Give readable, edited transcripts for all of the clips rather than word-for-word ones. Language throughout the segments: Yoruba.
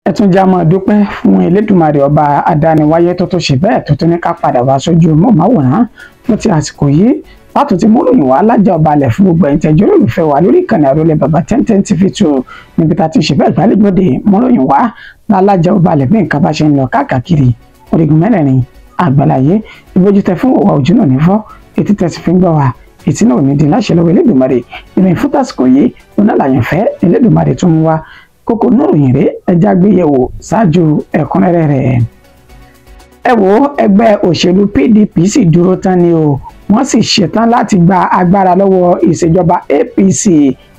Ẹ tún já máa dúpẹ́ fún Elédùmarè ọba adániwáyé tó tó ṣe bẹ́ẹ̀ tó tún ní ká padà wá sójú mọ́máwòrán fún ti àsìkò yìí látò tí múròyìn wá lájà ọba alẹ̀ fún gbogbo ẹ̀yin tẹ́jọ́ olólùfẹ́ wa lórí ìkànnì Àrólé Bàbá 1010 TV 2 níbi tá a ti ṣe bẹ́ẹ̀ gbálẹ́gbòde múròyìn wá lálájà ọba alẹ̀ bí nǹkan bá ṣe ń lọ káàkiri orígun mẹ́rẹ̀ẹ̀rin àgbàláyé. Ìbójútẹ fún òwà ojú náà ní fọ́ etí tẹ̀sí fi ń gbọ́ wa etí náà ò ní di láṣẹ lọ́wọ́ Elédùmarè. Ìròyìn fún tásìkò yìí onílàyànfẹ́ Elédùmarè tún mú wa kókó níròyìn rẹ̀ ẹja gbéyẹ̀wò ṣáájú ẹ̀kúnrẹ́rẹ́ rẹ̀. Ẹ wo ẹgbẹ́ òṣèlú PDP sì dúró tán ni o, wọ́n sì ṣetán láti gba agbára lọ́wọ́ ìṣèjọba APC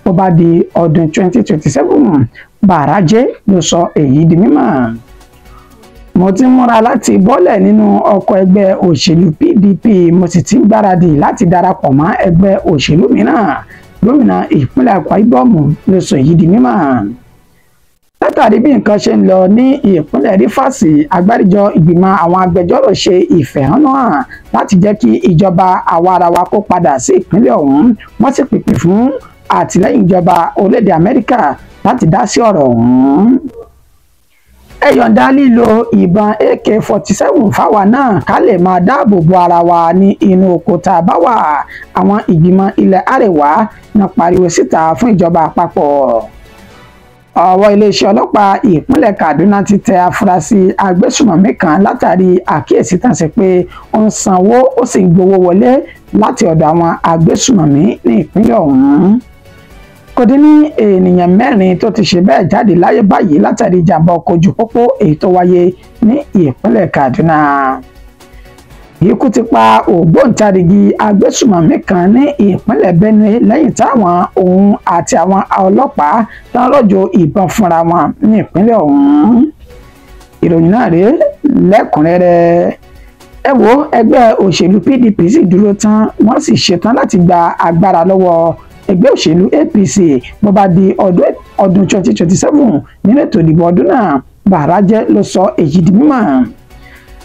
bó bá di ọdún 2027. Bàrájẹ́ ló sọ èyí di mímọ̀. Mo ti múra láti bọ́lẹ̀ nínú ọkọ̀ ẹgbẹ́ òṣèlú PDP, mo sì ti ń gbáradì láti darapọ̀ mọ́ ẹgbẹ́ òṣèlú mìíràn. Gómìnà ìpínlẹ̀ Akwa Ibom ló sọ èyí di mímọ̀. Látàrí bí nǹkan ṣe ń lọ ní ìpínlẹ̀ Rivers, àgbáríjọ ìgbìmọ̀ àwọn agbẹjọ́rò ṣe ìfẹ̀hónúhàn láti jẹ́ kí ìjọba àwa-arawa kó padà sí ìpínlẹ̀ ọ̀hún. Wọ́n sì pèpè fún àtìlẹ́yìn ìjọba orílẹ̀-èdè Amẹ́ríkà láti dá sí ọ̀rọ̀ ọ̀hún. Ẹ yọ̀ǹda lílo ìbọn AK-47 fáwa náà ká lè máa dáàbò bo ara wa ní inú oko tá a bá wà. Àwọn ìgbìmọ̀ ilẹ̀ Àríwá náà pariwo síta fún ìjọba àpapọ̀. Ọwọ́ iléeṣẹ́ ọlọ́pàá ìpínlẹ̀ Kaduna ti tẹ afurasí agbésùmọ̀mí kan látàrí àkíyèsí tán sí pé ó ń sanwó ó sì ń gbowó wọlé láti ọ̀dọ̀ àwọn agbésùmọ̀mí ní ìpínlẹ̀ ọ̀hún. Kò dín ní ènìyàn mẹ́rin tó ti ṣe bẹ́ẹ̀ jáde láyé báyìí látàrí ìjàmbá ọkọ̀ ojú pópó èyí tó wáyé ní ìpínlẹ̀ Kaduna. Ikú ti pa ògbóǹtarìgì agbésùmọ̀mí kan ní ìpínlẹ̀ Benue lẹ́yìn táwọn òun àti àwọn ọlọ́pàá tán rọ̀jò ìbọn fúnra wọn ní ìpínlẹ̀ ọ̀hún. Ìròyìn náà rèé lẹ́kùnrẹ́rẹ́. Ẹ wo ẹgbẹ́ òṣèlú PDP sì dúró tán, wọ́n sì ṣetán láti gba agbára lọ́wọ́ ẹgbẹ́ òṣèlú APC bó bá di ọdún 2027 nínú ètò ìdìbò ọdún náà. Bàrájẹ́ ló sọ èyí di mímọ̀.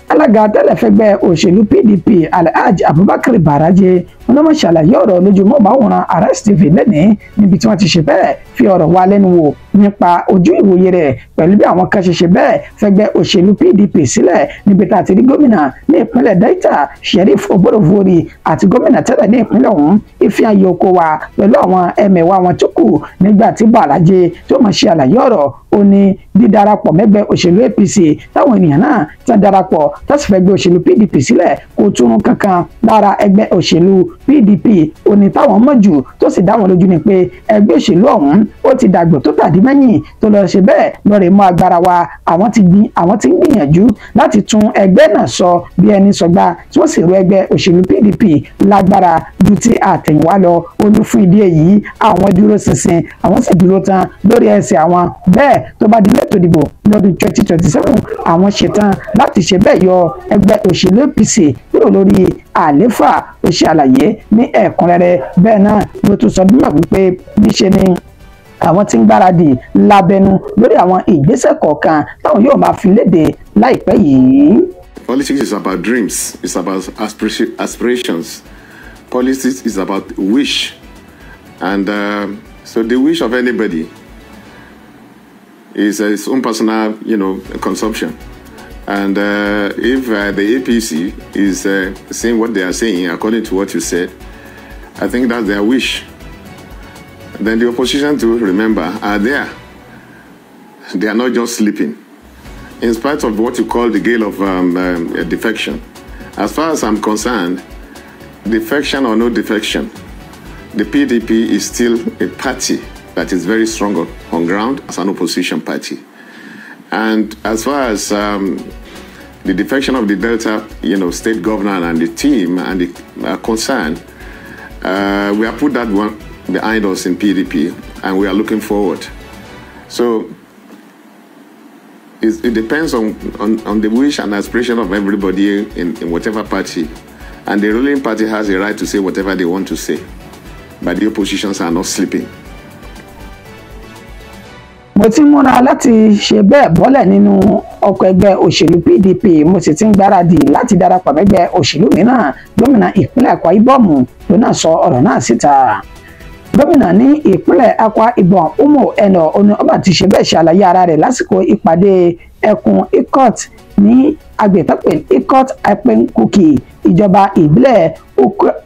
Alága tẹ́lẹ̀fẹ́gbẹ́ òṣèlú PDP Alhaji Abubakar Baraje wọn ló ṣàlàyé ọ̀rọ̀ lójúmọ́ báwòrán Arise TV lẹ́nìí níbi tí wọ́n ti ṣe bẹ́ẹ̀ fi ọ̀rọ̀ wá lẹ́nu wò nípa ojú ìwòye rẹ̀ pẹ̀lú bí àwọn kan ṣe ṣe bẹ́ẹ̀ fẹ́gbẹ́ òṣèlú PDP sílẹ̀ níbi tá a ti rí gómìnà ní ìpínlẹ̀ Delta Sheriff Oborevwori àti gómìnà tẹ́lẹ̀ ní ìpínlẹ̀ ọ̀hún Ifeanyi Okowa pẹ̀lú àwọn ẹmẹ̀wà wọn tó kù. Nígbà tí Baraje tó máa ṣe àlàyé ọ̀rọ̀ ó ní dídarapọ̀ mẹ́gbẹ́ òṣèlú APC táwọn ènìyàn náà tán darapọ̀ tó sì fẹ́gbẹ́ òṣèlú PDP sílẹ̀ kò túrun kankan lára ẹgbẹ́ òṣèlú PDP. Ó ní táwọn mọ̀ jù tó sì dá wọn lójú ni pé ẹgbẹ́ òṣèlú ọ̀hún ó ti dàgbò tó tàdí mẹ́yìn tó lọ ṣe bẹ́ẹ̀ lọ́rẹ̀ mọ́ agbára wa. Àwọn ti ń gbìyànjú láti tún ẹgbẹ́ náà sọ bí ẹni sọgbà tí wọ́n sì rú ẹgbẹ́ òṣèlú PDP lágbára ju ti àtẹ̀yìnwá lọ. Ó ní fún ìdí èyí àwọn dúró ṣinṣin, àwọn sì dúró tán lórí ẹsẹ̀ àwọn. Bẹ́ẹ̀ tó bá di lẹ́tò ìdìbò lọ́dún 2027 àwọn ṣetán láti ṣe bẹ́ẹ̀ yọ ẹgbẹ́ òṣèlú APC kúrò lórí àléfà. Ó ṣe àlàyé ní ẹ̀kúnrẹ́rẹ́. Bẹ́ẹ̀ náà ló tún sọ bímọ wípé níṣe ni àwọn tí ń gbáradì lábẹ́nú lórí àwọn ìgbésẹ̀ kọ̀ọ̀kan táwọn yóò máa fi léde láìpẹ́ yìí. Politics is about dreams, it's about aspirations. Politics is about wish, and so the wish of anybody is his own personal, consumption. And if the APC is saying what they are saying, according to what you said, I think that's their wish. Then the opposition, to remember, are there. They are not just sleeping. In spite of what you call the gale of defection, as far as I'm concerned, defection or no defection, the PDP is still a party that is very strong on ground as an opposition party. And as far as the defection of the Delta, state governor and the team and the concern, we have put that one behind us in PDP, and we are looking forward. So it depends on the wish and aspiration of everybody in whatever party. And the ruling party has a right to say whatever they want to say, but the oppositions are not sleeping. Mo ti múra láti ṣe bẹ́ẹ̀ bọ́lẹ̀ nínú ọkọ̀ ẹgbẹ́ òṣèlú PDP, mo sì ti ń gbáradì láti darapọ̀ mẹ́gbẹ́ òṣèlú mìíràn. Gómìnà ìpínlẹ̀ Akwa Ibom ló náà sọ ọ̀rọ̀ náà síta. Gómìnà ní ìpínlẹ̀ Akwa Ibom Umo Eno onu ọba ti ṣe bẹ́ẹ̀ ṣàlàyé ara rẹ̀ lásìkò ìpàdé ẹkùn Ikot ní agbètọ́pẹ̀ Ikot Apenkuki ìjọba ìbílẹ̀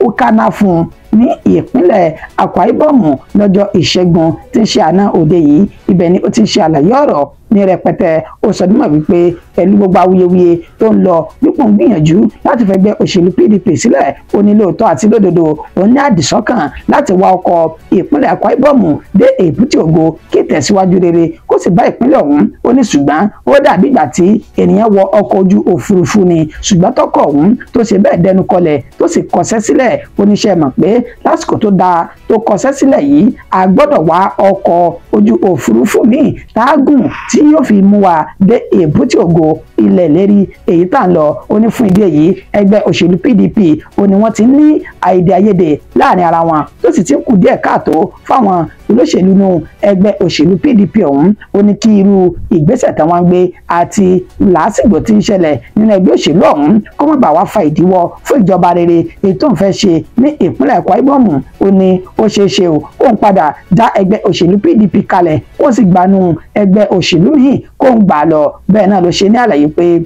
Ukanafun ní ìpínlẹ̀ Akwa Ibom lọ́jọ́ Ìṣẹ́gun tí ń ṣe àná òde yìí. Ibẹ̀ ni ó ti ń ṣe àlàyé ọ̀rọ̀ ní rẹpẹtẹ. Ó sọ nímọ̀ wípé pẹ̀lú gbogbo awuyewuye tó ń lọ nípò ń gbìyànjú láti fẹ́ gbé òṣèlú PDP sílẹ̀, ó ní lóòótọ́ àti lódodo òun ní àdìsọ́kàn láti wá ọkọ̀ ìpínlẹ̀ Akwa Ibom dé èbúté ògo kí ìtẹ̀síwájú rere kó sì bá ìpínlẹ̀ ọ̀hún. Ó ní ṣùgbọ́n ó dàbí ìgbà tí ènìyàn wọ ọkọ̀ ojú òfurufú ni, ṣùgbọ́n tọkọ̀ ọ̀hún tó ṣe bẹ́ẹ̀ dẹnu kọlẹ̀ tó sì kọsẹ́ sílẹ̀. Oníṣẹ́ mọ̀ pé lásìkò tó dáa tó kọsẹ́ sílẹ̀ yìí, a gbọ́dọ̀ wá ọkọ̀ ojú òfurufú míì tágùn tí yóò fi mú wa dé èbúté ògo ilẹ̀ lérí èyí tá ń lọ. Ó ní fún ìdí èyí ẹgbẹ́ òṣèlú PDP ó ní wọ́n ti ní àìdè àìyedè láàrin ara wọn tó sì ti ń kù díẹ̀ káàtó fáwọn olóṣèlú nù ẹgbẹ́ òṣèlú PDP ọ̀hún. Ó ní kí irú ìgbésẹ̀ táwọn ń gbé àti làásìgbò tí ń ṣẹlẹ̀ nínú ẹgbẹ́ òṣèlú ọ̀hún kó má bàa wá fa ìdíwọ́ fún ìjọba rere èyí tó ń fẹ́ ṣe ní ìpínlẹ̀ Akwa Ibom. Ó ní ó ṣeé ṣe o kó ń padà dá ẹgbẹ́ òṣèlú PDP kalẹ̀ kó sì gbanú ẹgbẹ́ òṣèlú míì kó ń gbà lọ. Bẹ́ẹ̀ náà ló ṣe ní àlàyé pé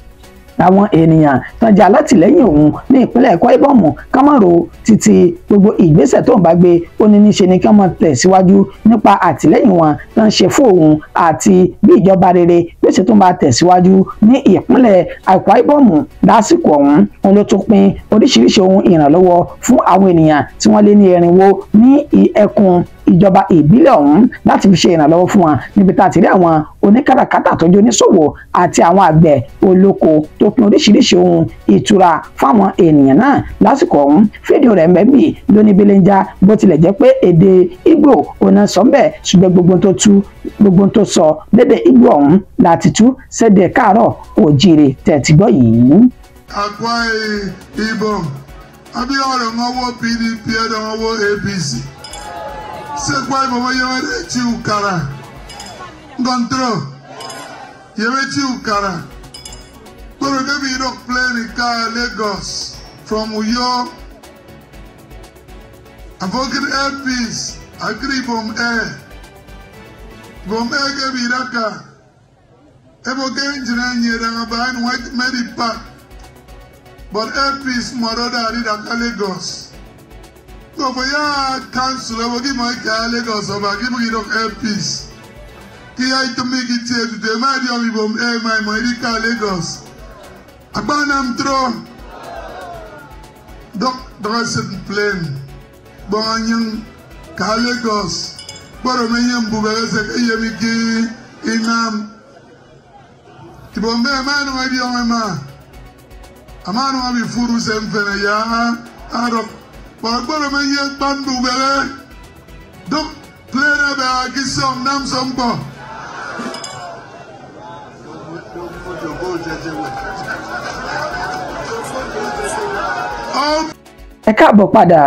àwọn ènìyàn tán jẹ́ alátìlẹ́yìn òun ní ìpínlẹ̀ Akwa Ibom ká má ro títí gbogbo ìgbésẹ̀ tó ń bá gbé. Ó ní níṣe ni ká má tẹ̀síwájú nípa àtìlẹ́yìn wọn tán ṣe fún òun àti bí ìjọba rere gbèsè tó ń bá tẹ̀síwájú ní ìpínlẹ̀ Akwa Ibom lásìkò ọ̀hún. Òun ló tún pín oríṣiríṣi ohun ìrànlọ́wọ́ fún àwọn ènìyàn tí wọ́n lé ní 400 ní ẹkùn ìjọba ìbílẹ̀ ọ̀hún láti fi ṣe ìrànlọ́wọ́ fún wọn, níbi tá a ti rí àwọn oníkàràkátà tó jẹ́ oníṣòwò àti àwọn àgbẹ̀ olóko tó pín oríṣiríṣi ohun ìtura fáwọn ènìyàn náà lásìkò ọ̀hún. Fídíò rẹ̀ mẹ́bì lóní belenja, bó tilẹ̀ jẹ́ pé èdè Ìgbò ọ̀nà sọ́ńbẹ̀, ṣùgbọ́n gbogbo tó sọ lédè Ìgbò ọ̀hún láti tú sédè káàárọ̀ òjìrè tẹ̀tìgbọ́ yìí. Akwa Ibom àbí ọ̀rọ̀ wọn wọ PDP ẹ̀rọ wọn wọ APC. Sekwa Ibom yewere chi ukara ngontrol yewe chi ukara kporo kebi idok plane ka Lagos from Uyo avokiri Air Peace akiri Ibom Air Ibom Air kebi idaka ebo ke engine nyere nga ba white Mary Park but Air Peace moroda ari daka Lagos. So for ya council, I will give my car Lagos, I will give you Air Peace. Kia to make it here today, my dear, we will air my America Lagos. Abanam throw Doc Dawson plane, Bonyan car Lagos, Boromanian Buberese Yamiki Inam Tibombe man, my dear mamma. A man will be Furus and Fenaya, Arab. But me ye bandu bele dok plena ba kisom nam sombo. Ẹ káàbọ̀ padà.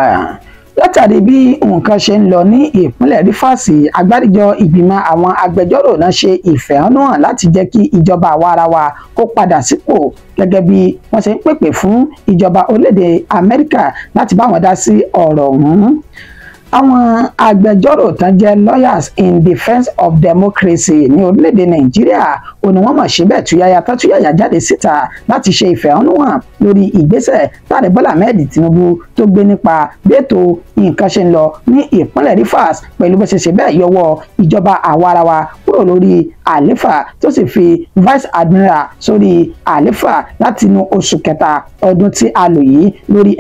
Látàrí bí nǹkan ṣe ń lọ ní ìpínlẹ̀ Rivers, àgbáríjọ ìgbìmọ̀ àwọn agbẹjọ́rò náà ṣe ìfẹ̀hónúhàn láti jẹ́ kí ìjọba àwa-ara-wa kó padà sípò gẹ́gẹ́ bí wọ́n ṣe ń pèpè fún ìjọba orílẹ̀-èdè Amẹ́ríkà láti bá wọn dá sí ọ̀rọ̀ ọ̀hún. Àwọn agbẹjọ́rò tán jẹ́ Lawyers in Defence of Democracy ní orílẹ̀-èdè Nàìjíríà ó ní wọ́n mọ̀ ṣe bẹ́ẹ̀ túyáyá tán túyáyá jáde síta láti ṣe ìfẹ̀hónúhàn lórí ìgbésẹ̀ tààrẹ Bọ́lá Ahmed Tinubu tó gbé nípa bí ètò nǹkan ṣe ń lọ ní ìpínlẹ̀ Rivers pẹ̀lú bó ṣe ṣe bẹ́ẹ̀ yọwọ́ ìjọba àwa-ara-wa kúrò lórí àléfà tó sì fi Vice Admiral sórí àléfà láti inú oṣù kẹta ọdún tí a lò yìí lórí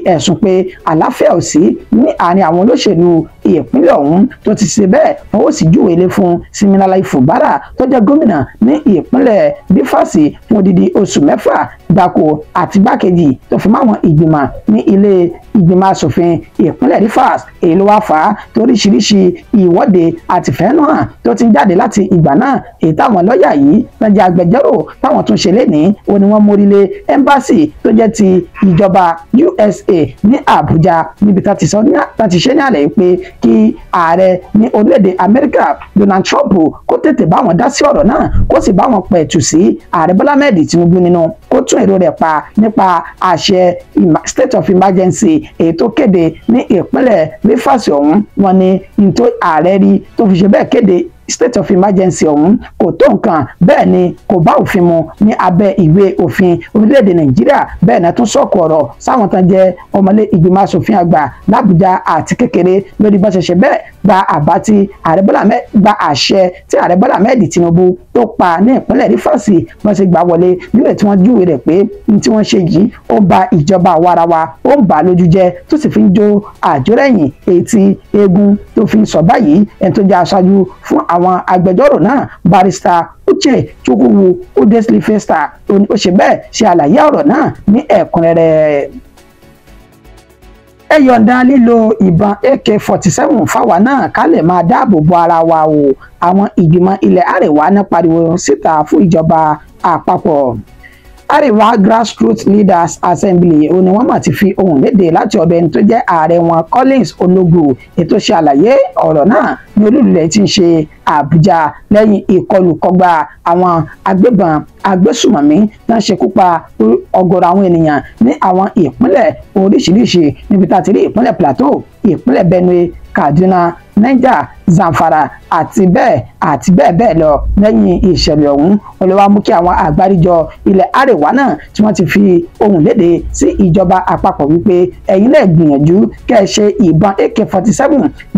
ẹ̀sùn pé àlàáfíà ò sí ní àárín àwọn olóṣèlú ìpínlẹ̀ ọ̀hún tó ti ṣe bẹ́ẹ̀ fọwọ́ sí júwe ilé fún Siminalayi Fubara tó jẹ́ gómìnà ní ìpínlẹ̀ Rivers fún odidi oṣù 6 gbáko àti gbákejì tó fi máwọn ìgbìmọ̀ ní ilé ìgbìmọ̀ asòfin ìpínlẹ̀ Rivers. Èyí ló wá fà á toríṣiríṣi ìwọ́de àtìfẹ́núhàn tó ti ń jáde láti ìgbà náà, èyí táwọn lọ́ọ̀yà yìí tó jẹ́ agbẹjọ́rò táwọn tún ṣe lénìí ó ní wọ́n mórílé ẹ́mbáàsì tó jẹ́ ti ìjọba USA ní Àbújá níbi tá ti ṣe ní àlẹ́ pé kí ààrẹ ní orílẹ̀-èdè Amẹ́ríkà Donald Trump kó tètè bá wọn dá sí ọ̀rọ̀ náà kó sì bá wọn pẹ̀tù sí ààrẹ Bọ́lá Ahmed Tinubu nínú kó tún èrò rẹ̀ pa nípa àṣẹ state of emergency èyí tó kéde ní ìpínlẹ̀ Rivers ọ̀hún. Wọ́n ní nítorí ààrẹ rí tó fi ṣe bẹ́ẹ̀ kéde state of emergency ọ̀hún kò tó nǹkan, bẹ́ẹ̀ ni kò bá òfin mu ní abẹ́ ìwé òfin orílẹ̀-èdè Nàìjíríà. Bẹ́ẹ̀ náà tún sọ̀kò ọ̀rọ̀ sáwọn tán jẹ́ ọmọlé ìgbìmọ̀ asòfin àgbà l'Àbújá àti kékeré lórí bá ṣe bẹ́ẹ̀ gba àbá tí ààrẹ Bọ́lá gba àṣẹ tí ààrẹ Bọ́lá Ahmed Tinubu tó pa ní ìpínlẹ̀ Rivers wọ́n ṣe gbà wọlé nílẹ̀ tí wọ́n júwe rẹ̀ pé ní tí wọ́n ṣe yìí ó ba ìjọba àwarawa, ó ń bà á lójú jẹ́ tó sì fi ń jó àjórẹ̀yìn èyí tí eégún tó fi ń sọ báyìí. Ẹni tó jẹ́ aṣáájú fún àwọn agbẹjọ́rò náà, barrister Uche Chukwuwu Udesly Festa, ó ṣe bẹ́ẹ̀ ṣe àlàyé ọ̀rọ̀ náà ní ẹ̀kúnrẹ́rẹ́. Ẹ yọ̀ǹda lílo ìbọn AK-47 fáwa náà ká lè máa dáàbò bo ara wa o, àwọn ìgbìmọ̀ ilẹ̀ Àríwá náà pariwo síta fún ìjọba àpapọ̀. Arewa Grassroots Leaders Assembly ó ní wọ́n mà ti fi ohùn léde láti ọ̀dọ̀ ẹni tó jẹ́ ààrẹ wọn Collins Ológo ètò ṣe àlàyé ọ̀rọ̀ náà ní olúlulẹ̀ tí ń ṣe Àbújá lẹ́yìn ìkọlùkọgbà àwọn agbébọn agbésùmọ̀mí náà ṣekú pa ọ̀gọ̀rọ̀ àwọn ènìyàn ní àwọn ìpínlẹ̀ oríṣiríṣi níbi tá a ti rí ìpínlẹ̀ Plateau, ìpínlẹ̀ Benue, Kaduna, Niger, Zamfara àti bẹ́ẹ̀ bẹ́ẹ̀ lọ. Lẹ́yìn ìṣẹ̀lẹ̀ ọ̀hún olówó mú kí àwọn àgbáríjọ ilẹ̀ Àríwá náà tí wọ́n ti fi ohùn léde sí ìjọba àpapọ̀ wípé ẹ̀yin náà gbìyànjú kẹ́ ẹ ṣe ìbọn AK-47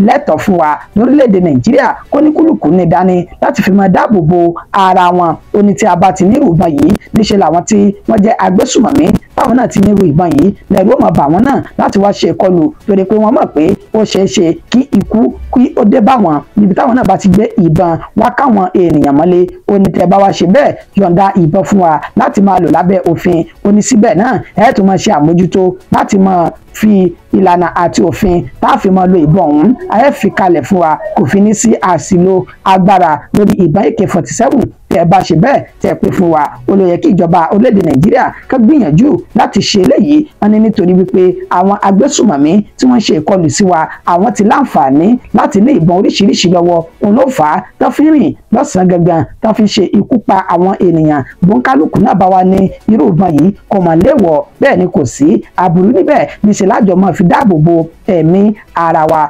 lẹ́tọ̀ọ́ fún wa lórílẹ̀‐èdè Nàìjíríà kó ní kúlùkù ní dání láti fi máa dáàbò bo ara wọn. Ó ní tí a bá ti nírú ìbọn yìí níṣẹ́ làwọn tí wọ́n jẹ́ agbésùmọ̀mí táwọn náà ti nírú ìbọn yìí lẹ́rú ó máa bà wọ́n náà láti wá ṣe ìkọlù torí pé wọ́n mọ̀ pé ó ṣeé ṣe kí ikú kí ó dé bá wọn níbi táwọn náà bá ti gbé ìbọn wá káwọn ènìyàn mọ́lé. Ó ní tẹ́ bá wá ṣe bẹ́ẹ̀ yọ̀ǹda ìbọn fún wa láti máa lò lábẹ́ òfin. Ó ní síbẹ̀ náà ẹ̀ tún máa ṣe àmójútó láti máa fi ìlànà àti òfin tá a fi máa lo ìbọn ọ̀hún ẹ fi kalẹ̀ fún wa, kò fi ní sí àṣìlò agbára lórí ìbọn AK-47 tẹ́ bá ṣe bẹ́ẹ̀ tẹ́ pé fún wa. Ó ló yẹ kí ìjọba orílẹ̀-èdè Nàìjíríà ká gbìyànjú láti ṣe eléyìí. Wọ́n ní nítorí wípé àwọn agbésùmọ̀mí tí wọ́n ṣe ìkọlù sí wa àwọn ti láǹfààní láti ní ìbọn oríṣiríṣi lọ́wọ́, òun ló fà á tó fi rìn lọ́sàn-án gangan tó fi ṣe ikú pa àwọn ènìyàn. Bóńkálùkù náà bá wa ní irú ìbọn yìí kò mọ̀ léèwọ̀, bẹ́ẹ̀ ni kò sí aburú níbẹ̀, níṣẹ́ lájọ máa fi dáàbò bo ẹ̀mí ara wa.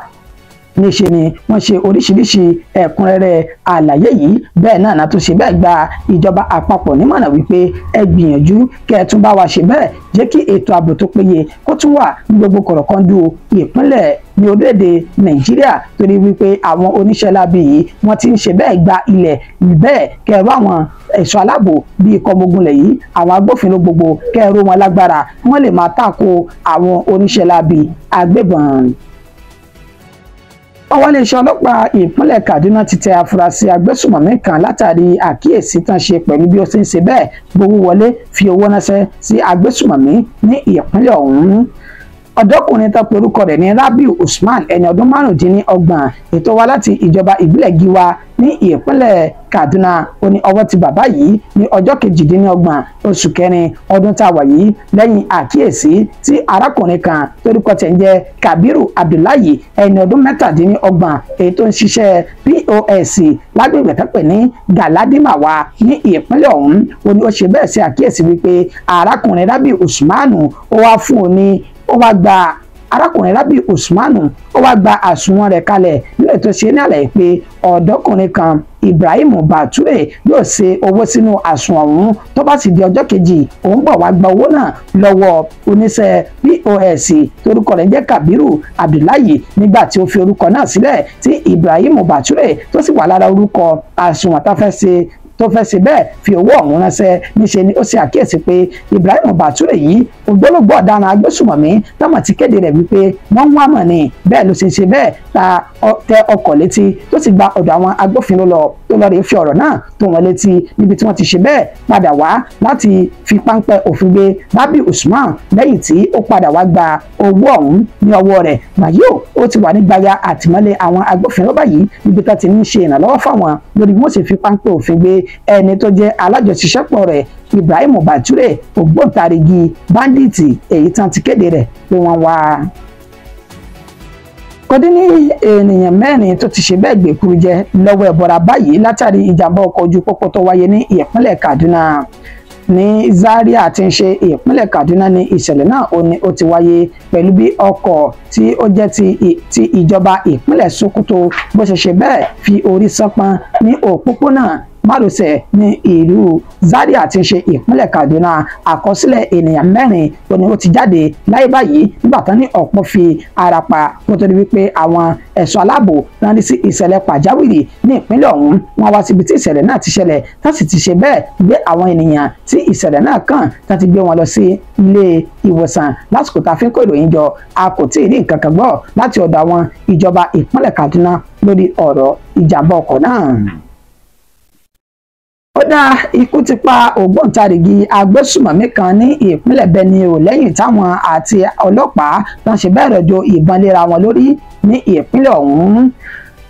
Níṣe ni wọ́n ṣe oríṣiríṣi ẹ̀kúnrẹ́rẹ́ àlàyé yìí. Bẹ́ẹ̀ náà tún ṣe bẹ́ẹ̀ gba ìjọba àpapọ̀ nímọ̀ràn wípé ẹ gbìyànjú kẹ́ ẹ tún bá wa ṣe bẹ́ẹ̀ jẹ́ kí ètò ààbò tó péye kó tún wà ní gbogbo kọ̀rọ̀kọ́ndú ìpínlẹ̀ ní orílẹ̀-èdè Nàìjíríà torí wípé àwọn oníṣẹ́ láabi yìí wọ́n ti ń ṣe bẹ́ẹ̀ gba ilẹ̀ bẹ́ẹ̀ kẹrù àwọn ẹ̀ṣọ́ aláàbò bíi ikọ̀ ọmọ ogun lẹ̀ yìí, àwọn agbófinró gbogbo kẹrù wọn lágbára wọ́n lè máa tako àwọn oníṣẹ́ láabi agbébọn. Ọwọ́ iléeṣẹ́ ọlọ́pàá ìpínlẹ̀ Kaduna ti tẹ afurasí agbésùmọ̀mí kan látàrí àkíyèsí tán ṣe pẹ̀lú bí ó ṣe ń ṣe bẹ́ẹ̀ gbowó wọlé fi owó ránṣẹ́ sí agbésùmọ̀mí ní ìpínlẹ̀ ọ̀hún. Ọ̀dọ́kùnrin tó pe orúkọ rẹ̀ ní Rabiu Usman, ẹni ọdún 25, ètò wá láti ìjọba ìbílẹ̀ Giwa ní ìpínlẹ̀ Kaduna. Ó ní ọwọ́ ti bàbá yìí ní ọjọ́ 28 oṣù kẹrin ọdún tá a wà yìí lẹ́yìn àkíyèsí tí arákùnrin kan torúkọ tẹ̀ ń jẹ́ Kabiru Abdullahi, ẹni ọdún 37, èyí tó ń ṣiṣẹ́ POS lágbègbè tó pè ní Galadimawa ní ìpínlẹ̀ ọ̀hún. Ó ní ó ṣe bẹ́ẹ̀ ṣe àkíyèsí wípé arákùnrin Rabiu Usman ó wá fún un ní ó wá gba arákùnrin Rabiu Usman ó wá gba àsùnwọ̀n rẹ̀ kalẹ̀ nílẹ̀ tó ṣe ní àlàyé pé ọ̀dọ́kùnrin kan Ibrahim Bature yóò ṣe owó sínú àsùnwọ̀n ọ̀hún, tó bá sì di ọjọ́ kejì òun bọ̀ wá gba owó náà lọ́wọ́ oníṣẹ́ POS torúkọ rẹ̀ jẹ́ Kabiru Abdullahi. Nígbà tí ó fi orúkọ náà sílẹ̀ tí Ibrahim Bature tó sì wà lára orúkọ àsùnwọ̀n tó fẹ́ ṣe tó fẹ́ ṣe bẹ́ẹ̀ fi owó ọ̀hún ránṣẹ́, níṣe ni ó ṣe àkíyèsí pé Ibrahim Bature yìí ògbólógbò ọ̀daràn agbésùmọ̀mí tọ́mọ̀ ti kéde rẹ̀ wípé wọ́n ń wá mọ̀ ni. Bẹ́ẹ̀ ló ṣe ṣe bẹ́ẹ̀ ta tẹ ọkọ̀ létí tó sì gba ọ̀dọ̀ àwọn agbófinró lọ tó lọ rèé fi ọ̀rọ̀ náà tó wọn létí níbi tí wọ́n ti ṣe bẹ́ẹ̀ padà wá láti fi páńpẹ́ òfin gbé Rabiu Usman lẹ́yìn tí ó padà wá gba owó ọ̀hún ní ọwọ́ rẹ̀. Wàyí ó ti wà ní gbaya àtìmọ́lé àwọn agbófinró báyìí níbi tó ti ń ṣe ìrànlọ́wọ́ fáwọn lórí bí wọ́n ṣe fi páńpẹ́ òfin gbé ẹni tó jẹ́ alájọṣiṣẹ́pọ̀ rẹ̀ Ibrahim Bature, ògbóǹtarìgì báńdíìtì èyí tán ti kéde rẹ̀ pé wọ́n wá. Kò dín ní ènìyàn mẹ́rin tó ti ṣe bẹ́ẹ̀ gbèkúrú jẹ lọ́wọ́ ẹ̀bọra báyìí látàrí ìjàmbá ọkọ̀ ojú pópó tó wáyé ní ìpínlẹ̀ Kaduna. Ní Zaria tí ń ṣe ìpínlẹ̀ Kaduna ní ìṣẹ̀lẹ̀ náà ó ní ó ti wáyé pẹ̀lú bí ọkọ̀ tí ó jẹ́ ti ìjọba ìpínlẹ̀ Sokoto bó ṣe ṣe bẹ́ẹ̀ fi orí sánpọ́n ní òpópónà márosẹ̀ ní ìlú Zaria tí ń ṣe ìpínlẹ̀ Kaduna. Àkọsílẹ̀ ènìyàn 4 ó ní ó ti jáde láyé báyìí nígbà tán ní ọ̀pọ̀ fi ara pa kó tó di wípé àwọn ẹ̀ṣọ́ aláàbò náà ní sí ìṣẹ̀lẹ̀ pàjáwìrì ní ìpínlẹ̀ ọ̀hún wọ́n wá síbi tí ìṣẹ̀lẹ̀ náà ti ṣẹlẹ̀ tá sì ti ṣe bẹ́ẹ̀ gbé àwọn ènìyàn tí ìṣẹ̀lẹ̀ náà kàn tá ti gbé wọn lọ sí ilé ìwòsàn. Lásìkò tá a fi ń kó ìròyìn jọ a kò tí ì rí nǹkan kan gbọ́ láti ọ̀dọ̀ àwọn ìjọba ìpínlẹ̀ Kaduna lórí ọ̀rọ̀ ìjàmbá ọkọ̀ náà. Ó dá ikú ti pa ògbóǹtarìgì agbésùmọ̀mí kan ní ìpínlẹ̀ Benue o lẹ́yìn táwọn àti ọlọ́pàá tán ṣe bẹ́ẹ̀ rọ̀jò ìbọn léra wọn lórí ní ìpínlẹ̀ ọ̀hún.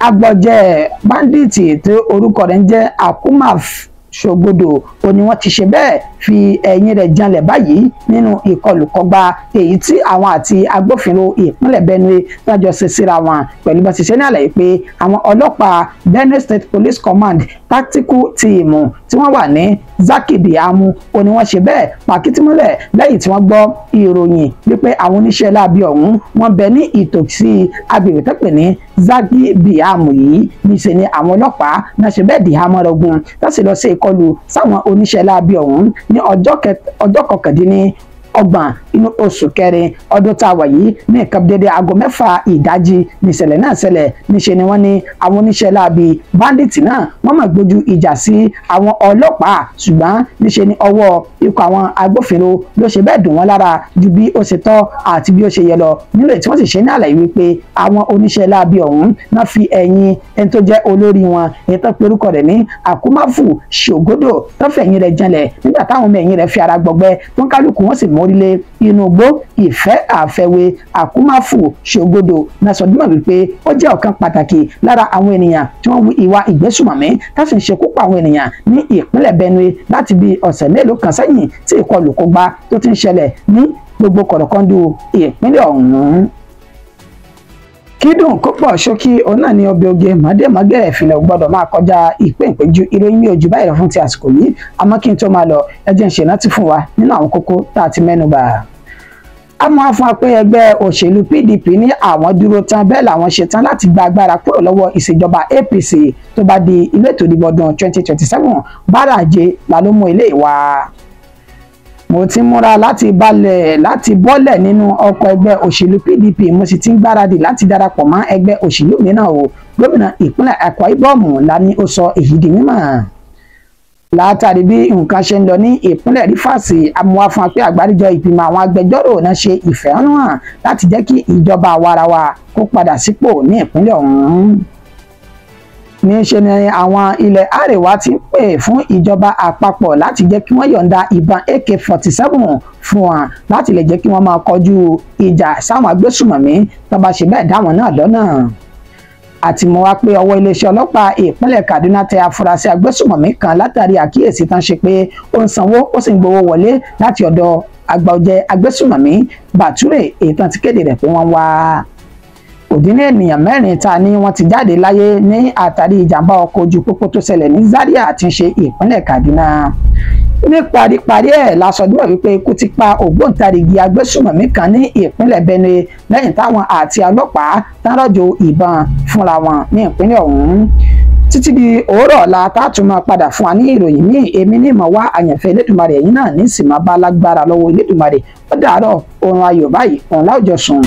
Agbọ̀jẹ̀ báńdíìtì tí orúkọ rẹ̀ ń jẹ́ Akumaf Ṣògbodò ó ní wọ́n ti ṣe bẹ́ẹ̀ fi ẹ̀yìn rẹ̀ janlẹ̀ báyìí nínú ìkọlùkọgba èyí tí àwọn àti agbófinró ìpínlẹ̀ Benue tọ́jọ́ ṣe síra wọn pẹ̀lú bá ṣe ṣe ní àlàyé pé àwọn ọlọ́pàá Benue State Police Command Tactical Team tí wọ́n wà ní Zakidi Amu ó ní wọ́n ṣe bẹ́ẹ̀ pàkítímọ́lẹ̀ lẹ́yìn tí wọ́n gbọ́ ìròyìn wípé àwọn oníṣẹ́ láabi ọ̀hún wọ́n bẹ ní ìtòsí agbègbè tó pè ní Zaki-Biam yìí. Níṣe ni àwọn ọlọ́pàá náà ṣe bẹ́ẹ̀ dìhámọ́ra ogun tó sì lọ sí ìkọlù sáwọn oníṣẹ́ láabi ọ̀hún ní ọjọ́ 29 inú oṣù kẹrin ọdún tá a wà yìí ní nǹkan dédé aago 6 ìdájí níṣẹ̀lẹ̀ náà ṣẹlẹ̀. Níṣe ni wọ́n ní àwọn oníṣẹ́ láabi báńdíìtì náà wọ́n máa gbójú ìjà sí àwọn ọlọ́pàá, ṣùgbọ́n níṣe ni ọwọ́ ikọ̀ àwọn agbófinró ló ṣe bẹ́ẹ̀ dùn wọ́n lára ju bí ó ṣe tọ́ àti bí ó ṣe yẹ lọ nílò tí wọ́n sì ṣe ní àlàyé wípé àwọn oníṣẹ́ láabi ọ̀hún náà fi ẹ̀yìn ẹni tó jẹ́ olórí wọn èyí tó pe orúkọ rẹ̀ ní Akumafu Ṣògodò tó fẹ̀yìn rẹ̀ janlẹ̀ nígbà táwọn ọmọ ẹ̀yìn rẹ̀ fi ara gbọgbẹ́ tó ń kálukú wọ́n sì mórílé inú igbó ìfẹ́ àfẹ́wé. Akumafu Ṣògodò náà sọ dímọ̀ wípé ó jẹ́ ọ̀kan pàtàkì lára àwọn ènìyàn tí wọ́n wu ìwà ìgbésùmọ̀mí tá sì ń ṣekú pa àwọn ènìyàn ní ìpínlẹ̀ Benue láti bí ọ̀sẹ̀ mélòó kan sẹ́yìn tí ìkọlù kò gbà tó ti ń ṣẹlẹ̀ ní gbogbo kọ̀rọ̀kọ́ndù ìpínlẹ̀ ọ̀hún. Kídùn kó pọ̀ ṣókí òun náà ni ọbẹ̀ oge mọ̀dẹ́mọ́gẹ́ ìfilẹ̀ gbọ́dọ̀ máa kọjá ìpéǹpéjú. Ìròyìn mi ò jù báyìí lọ fún ti àsìkò yìí, àmọ́ kí n tó máa lọ ẹ jẹ́ n ṣèrántí fún wa nínú àwọn kókó tá a ti mẹ́nu bà. A máa fún wa pé ẹgbẹ́ òṣèlú PDP ní àwọn dúró tán bẹ́ẹ̀ làwọn ṣe tán láti gba agbára kúrò lọ́wọ́ ìṣèjọba APC tó bá di ilé ètò ìdìbò ọdún 2027. Báràjé la ló mú ilé ìwà. Mo ti múra láti balẹ̀ láti bọ́lẹ̀ nínú ọkọ̀ ẹgbẹ́ òṣèlú PDP, mo sì ti ń gbáradì láti darapọ̀ mọ́ ẹgbẹ́ òṣèlú mìíràn o. Gómìnà ìpínlẹ̀ Akwa Ibom la ní ó sọ èyí di mímọ̀. Látàrí bí nǹkan ṣe ń lọ ní ìpínlẹ̀ Rivers, amúwá fún wa pé àgbáríjọ ìgbìmọ̀ àwọn agbẹjọ́rò náà ṣe ìfẹ̀hónúhàn láti jẹ́ kí ìjọba àwarawa kó padà sípò ní ìpínlẹ̀ ọ̀hún. Níṣe ni àwọn ilẹ̀ Àríwá ti ń pè fún ìjọba àpapọ̀ láti jẹ́ kí wọ́n yọ̀ǹda ìbọn AK-47 fún wọn láti lè jẹ́ kí wọ́n máa kọjú ìjà sáwọn agbésùmọ̀mí tó bá ṣe bẹ́ẹ̀ dáwọn náà lọ́nà. Àti mọ̀ wá pé ọwọ́ iléeṣẹ́ ọlọ́pàá ìpínlẹ̀ Kaduna tẹ afurasí agbésùmọ̀mí kan látàrí àkíyèsí tán ṣe pé ó ń sanwó ó sì ń gbowó wọlé láti ọ̀dọ̀ àgbà ọ̀jẹ̀ agbésùmọ̀mí Bature èyí tán ti kéde rẹ̀ pé wọ́n wá. Òdín ní ènìyàn 4 ta ni wọ́n ti jáde láyé ní àtàrí ìjàmbá ọkọ̀ ojú pópó tó ṣẹlẹ̀ ní Zaria tí ń ṣe ìpínlẹ̀ Kaduna. Ní paríparí ẹ̀ la sọ dímọ̀ wípé ikú ti pa ògbóǹtarìgì agbésùmọ̀mí kan ní ìpínlẹ̀ Benue lẹ́yìn táwọn àti ọlọ́pàá tán rọ̀jò ìbọn fúnra wọn ní ìpínlẹ̀ ọ̀hún. Títí di òórọ̀ la tá a tún máa padà fún wa ní ìròyìn míì. Èmi ní ìmọ̀ wá àyànfẹ́ Elédùmarè, ẹ̀yin náà ní sì máa bá lágbára lọ́wọ́ Elédùmarè. Ó dàárọ̀, oorun ayọ̀ báyìí òun láwùjọ sùn.